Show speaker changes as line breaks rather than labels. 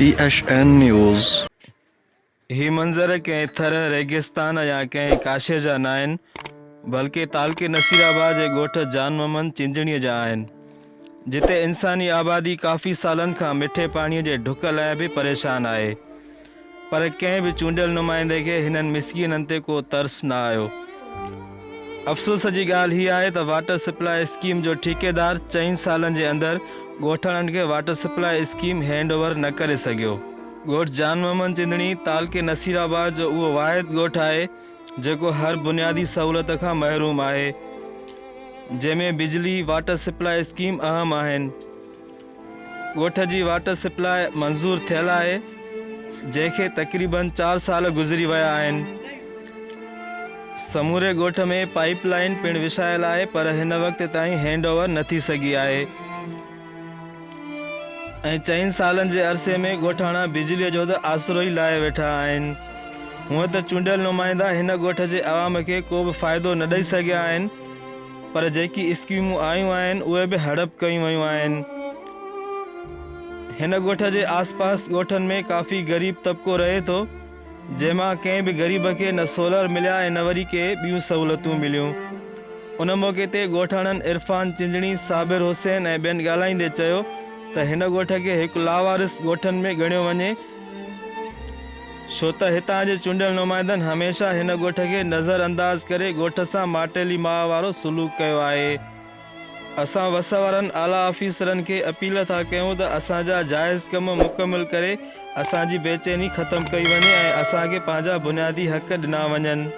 T H N news.
هي منظر ڪنهن ٿر، ريگستان يا ڪنهن ڪاشي جا ناهن، بلڪه تعلقي نصير آباد جي ڳوٺ جان محمد چنجڻيء جا آهن، جتي انساني آبادي ڪافي سالن کان مٺي پاڻيء جي ڍڪ لاء به پريشان آهي، پر ڪنهن به چونڊيل نمائندي کي هنن مسڪينن تي ڪو ترس نه آيو. افسوس جي ڳالهه هي آهي ته واٽر سپلاء اسڪيم جو ٺيڪيدار چئن سالن جي اندر ڳوٺاڻن کي water supply scheme hand over نه ڪري سگهيو. ڳوٺ جان محمد چندڻي تعلقي نصير آباد جو اهو واحد ڳوٺ آهي جيڪو هر بنيادي سهولت کان محروم آهي جنهن ۾ بجلي، واٽر سپلاء اسڪيم اهم آهن. ڳوٺ جي واٽر سپلاء منظور ٿيل آهي جنهن کي تقريبن چار سال گذري ويا آهن. سموري ڳوٺ ۾ پائيپ لائين پڻ وڇايل آهي پر هن وقت تائين هينڊ اوور نه ٿي سگهي آهي ۽ چئن سالن جي عرصي ۾ ڳوٺاڻا بجلي جو ته آسرو ئي لاهي ويٺا آهن. هونء ته چونڊيل نمائندا هن ڳوٺ جي عوام کي ڪو به فائدو نه ڏئي سگهيا آهن پر جيڪي اسڪيمون آيون آهن اهي به هڙپ ڪيون ويون آهن. هن ڳوٺ جي آس پاس ڳوٺن ۾ ڪافي غريب طبقو رهي ٿو جنهن مان ڪنهن به غريب کي نه سولر مليا ۽ نه وري ڪي ٻيون سهولتون مليون. ان موقعي تي ڳوٺاڻن عرفان چنجڻي، صابر حسين ۽ ٻين ڳالهائيندي چيو ته هن ڳوٺ کي هڪ لاوارث ڳوٺن ۾ ڳڻيو وڃي ڇو ته هتان جي چونڊيل نمائندن هميشه هن ڳوٺ کي نظر انداز ڪري ڳوٺ سان ماٽيلي ماء وارو سلوڪ ڪيو آهي. اسان وس وارن اعليٰ آفيسرن کي اپيل ٿا ڪيون ته اسان جا جائز ڪم مڪمل ڪري اسان جي بيچيني ختم ڪئي وڃي ۽ اسان کي پنهنجا بنيادي حق ڏنا وڃن.